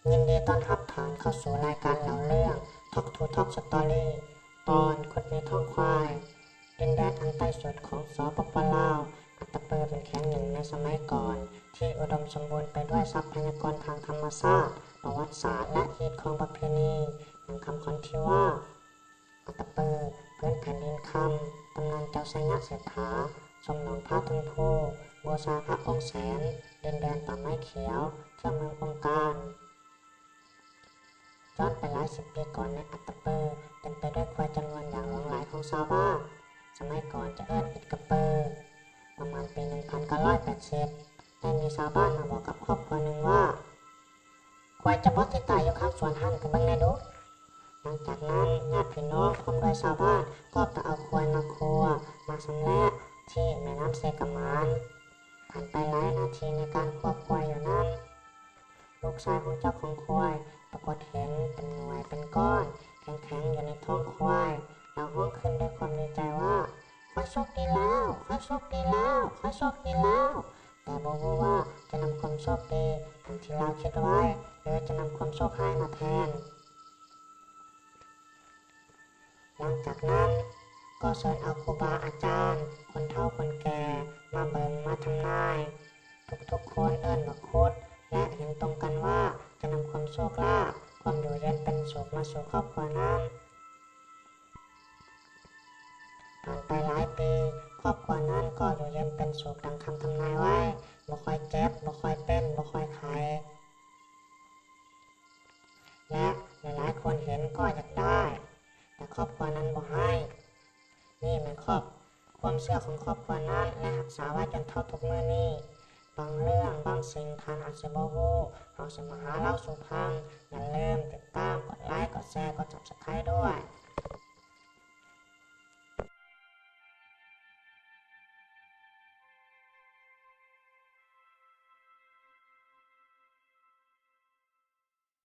ຍິນດີຕ້ອນຮັບທ່ານເຂົ້າສູ່ລາຍການເລົ່າເລື່ອງ Talk to Talk Story ຕອນ ຂຸດມີທ້ອງຄວາຍ. ດິນແດນອັນໃຕ້ສຸດຂອງ ສປປ ລາວ ອັດຕະປືເປັນແຂວງໜຶ່ງໃນສະໄໝກ່ອນ ທີ່ອຸດົມສົມບູນໄປດ້ວຍຊັບພະຍາກອນທາງທຳມະຊາດ, ປະຫວັດສາດ ແລະ ຮີດຄອງປະເພນີ ດັ່ງຄຳຂວັນທີ່ວ່າ ອັດຕະປື ພື້ນແຜ່ນດິນຄຳ, ຕຳນານເຈົ້າໄຊຍະເສດຖາ, ຊົມໜອງຜາເທິງພູ, ບູຊາພະອົງແສນ, ດິນແດນປ່າໄມ້ຂຽວ, ເຂື່ອນເມືອງອົງການ. ຍ້ອນໄປຫຼາຍສິບປີກ່ອນໃນອັດຕະປື ເຕັມໄປດ້ວຍຄວາຍຈຳນວນຢ່າງຫຼວງຫຼາຍຂອງຊາວບ້ານ. ສະໄໝກ່ອນຈະເອີ້ນອິດກະເປີ. ປະມານປີໜຶ່ງພັນເກົ້າຮ້ອຍແປດສິບ ໄດ້ມີຊາວບ້ານມາບອກກັບຄອບຄົວໜຶ່ງວ່າ ຄວາຍຈະບໍ່ຕິດຕາຍຢູ່ຂ້າງສວນຫັ້ນ ໄປເບິ່ງແດ່ດຸ. ຫຼັງຈາກນັ້ນ ຍາດພີ່ນ້ອງພ້ອມດ້ວຍຊາວບ້ານກໍໄປເອົາຄວາຍມາຄົວ ມາຊຳແລະທີ່ແມ່ນ້ຳເຊກະໝານ. ຜ່ານໄປຫຼາຍນາທີໃນການຄົວຄວາຍຢູ່ນັ້ນ ລູກຊາຍຂອງເຈົ້າຂອງຄວາຍປາກົດເຫັນເປັນໜ່ວຍເປັນກ້ອນແຂງໆຢູ່ໃນທ້ອງຄວາຍ. ລາວຮ້ອງຂຶ້ນດ້ວຍຄວາມດີໃຈວ່າ ຂ້ອຍໂຊກດີແລ້ວ! ຂ້ອຍໂຊກດີແລ້ວ! ຂ້ອຍໂຊກດີແລ້ວ! ແຕ່ບໍ່ຮູ້ວ່າຈະນຳຄວາມໂຊກດີດັ່ງທີ່ລາວຄິດໄວ້ ຫຼື ຈະນຳຄວາມໂຊກຮ້າຍມາແທນ. ຫຼັງຈາກນັ້ນກໍເຊີນເອົາຄູບາອາຈານ, ຄົນເຖົ້າຄົນແກ່ມາເບິ່ງມາທຳນາຍ. ທຸກໆຄົນເອີ້ນບັກຄຸດ ແລະ ເຫັນຕົງກັນວ່າຈະນຳຄວາມໂຊກລາບ, ຄວາມຢູ່ເຢັນເປັນສຸກມາສູ່ຄອບຄົວນັ້ນ. ຜ່ານໄປຫຼາຍປີ, ຄອບຄົວນັ້ນກໍຢູ່ເຢັນເປັນສຸກດັ່ງຄຳທຳນາຍໄວ້, ບໍ່ຄ່ອຍເຈັບ, ບໍ່ຄ່ອຍເປັນ, ບໍ່ຄ່ອຍໄຂ້ ແລະ ຫຼາຍໆຄົນເຫັນກໍຢາກໄດ້, ແຕ່ຄອບຄົວນັ້ນບໍ່ໃຫ້. ນີ້ແມ່ນຄວາມ ຄວາມເຊື່ອຂອງຄອບຄົວນັ້ນ ແລະ ຮັກສາໄວ້ຈົນເທົ່າທຸກມື້ນີ້. ບາງເລື່ອງ, ບາງສິ່ງທ່ານອາດຊິບໍ່ຮູ້, ເຮົາຊິມາຫາເລົ່າສູ່ຟັງ. ຢ່າລືມຕິດຕາມ, ກົດໄລ, ກົດແຊ, ກົດ Subscribe ດ້ວຍ.